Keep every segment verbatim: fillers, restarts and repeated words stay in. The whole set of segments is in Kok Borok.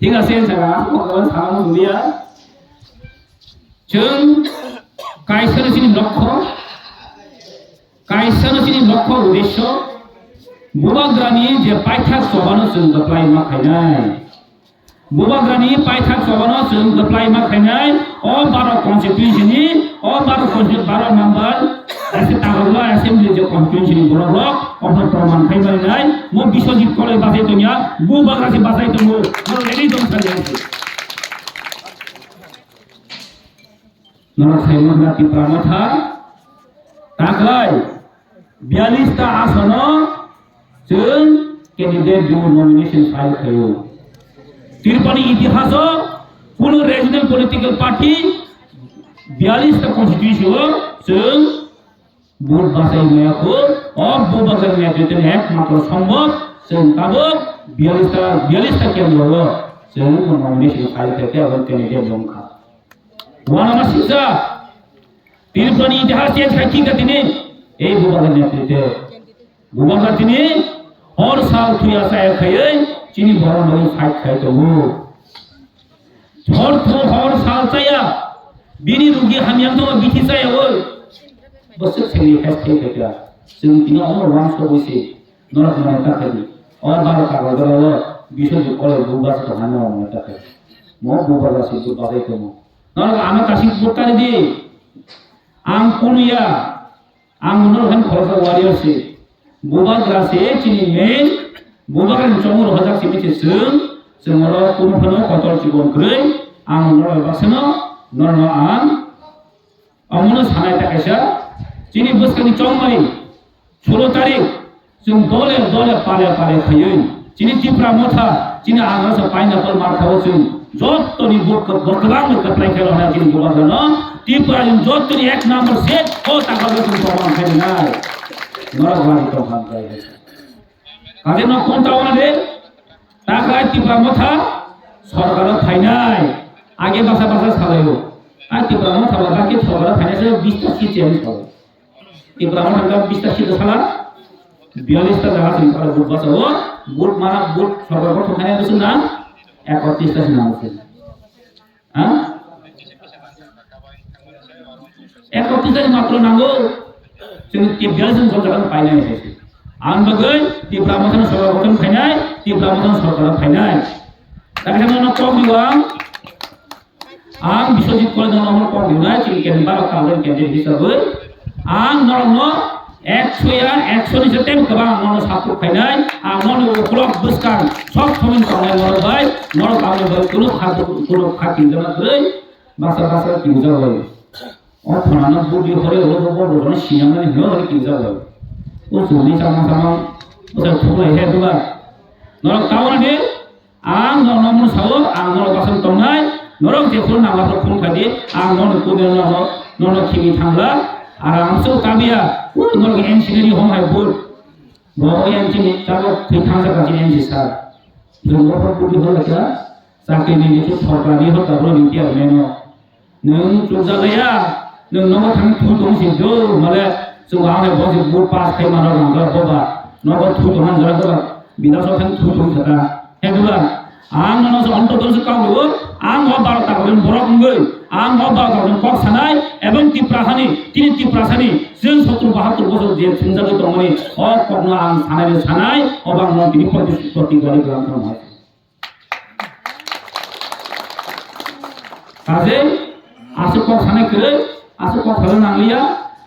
Thik ase, jaga, o, o, sama mulia. Chwng kaisa no chini lokho, kaisa no chini lokho uddesyo, Bubagrani je paithak chobano chwng kwplai ma khainai. Bubagrani paithak chobano chwng kwplai ma khainai, o baro constituency ni, o baro constituency, baro number, ase Tagarla assembly je constituency ni borok rok, o proman khai mani nai, mo Biswajit Koloi bachai tongya, Bubagra se bachai tongo, mo ready tong sani ase. Norok sai manna Tipra Motha, taklai biyalish ta asono chwng candidate rw nomination file khaio. Tripura ni itihaso kuno regional political party biyalish ta constituency o chwng vote bachai maya kho, o Bubagra ni netrite ni ekmatro sombhob chwng tabuk biyalish ta, biyalish ta kendro o chwng nomination file khaikhe abo candidate wngkha. Wanama sisa, Tripura ni itihas change khai thika tini, ei Bubagra ni netrite. Bubagra tini hor sal thuya saya khaiwi chini borok bai fight khai tongo. Hor thu hor sal chaya, bini rugi hamyang tongo bithi chaya oi. Bwswk sacrifice khai khai kha. Chwng tini omo wang so bwse, norok mano ta khai di. O baro kago baro o, biso di kolo bu bas to hano mano ta khai. Mo Bubagra si bu bagai tongo. Norok ano kasik bukari di. Ang kunuya, ang norok han khoroksa warrior si. Bubagra si chini main, Bubagra ni chongmung rok hajak simi se chwng, chwng oro kunu phano kotor chibon kwrwi, ang norok baksano, norokno ang, omono sanai ta kaisa, chini bwskangni chongmani, Sulo tarik, chwng dole dole pare pare khaiwi chini Tipra Motha, chini Angarsa Pineapple Markha o chwng jottoni bo kwbangma kwplai khe rwna chini Bubagrano Tripura ni jottoni ek number seat o taka bo chwng tongma khainai. Norok wari tongkha khlai hai. Kaje no kon ta wana de, ta khlai Tipra Motha sorkaro phainai. Age basa basa salaio. Ai Tipra Motha ba baki sorkaro phainai se bis ta seat change khaio. Tipra Motha hwnkha bis ta seat sala, biyalish ta jaga chwng thara vote basa o, vote mana vote sorkar gotho khainai bwswk na ekotris ta se nango se. Ha? Ekotris ta se matro nango, chwng tei biyalish ta jaga painai se. Ang bagwi Tipra Motha no sorkar gotho khainai, Tipra Motha no sorkar phainai. Tei khe no kok diwang. Ang Biswajit Koloi no omo kok rwnai, chini candidate, baro candidate, candidate hisabwi ang norokno ekso ya ekso ni se tem kwbang ang nono support khainai, ang nono ukulok bwskang sob somoi tongnai norok bai, norok ang bai kuno kha, kuno kha kinjana kwrwi, basa basa kinjak bai. O phunano budi hore oro bo bo bo sinamani hino hore kinjak bai. O chumui chama chama bwsa thuklai he duba. Norok tawana de Ang norokno mung sao, ang norok bwswk tongnai, norok jephuru nangma phuru phone khai di, ang norokno kudui norokno, norokno khimi thangla, aram se tabia, o norok engineering hom hai bul. Bo o engineering tabok thwi thangsa ka engineering sir. Jumbo phuru kudui hol ka, chakri ni nitu sorkari hol ka bro ni tiar meno. Nwng chukjagaya, nwng nogo thangwi thu tong si do, male chwng ang bo si vote pass khai mano rang ga boba, nogo thu tong han jora boba, bidasok thang thu tong thata. He boba, ang nono se onto dor se kang bo, ang bo baro ta borok wngwi, ang bo baro ta kok sanai, ebong Tipra hani, tini Tipra sani, chwng sottur bahattur bosor je chungjagwi tongmani, o kokno ang sanai sanai, obang no tini proti proti gari glam thang hai. Kaje, aswk kok sanai kwrwi, aswk kok sanai nangliya,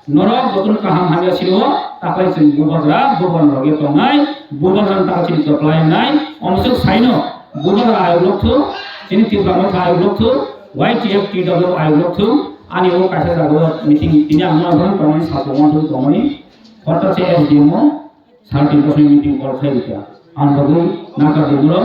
norok jotono kaham hamya sino, taklai chwng bubagra, bubagra loge tongnai, bubagra ni takhuk chini kwplai wngnai, omswk saino, bubagra ayuk lokthung, chini Tipra Motha ayuk lokthung, Y T F T W ayuk lokthung, ani o kaisa jaga meeting tini ang norok tongnai, sapung tongmani, hota se S D M o, Thirty percent meeting call khai rikha. Ang bagwi naka dengro,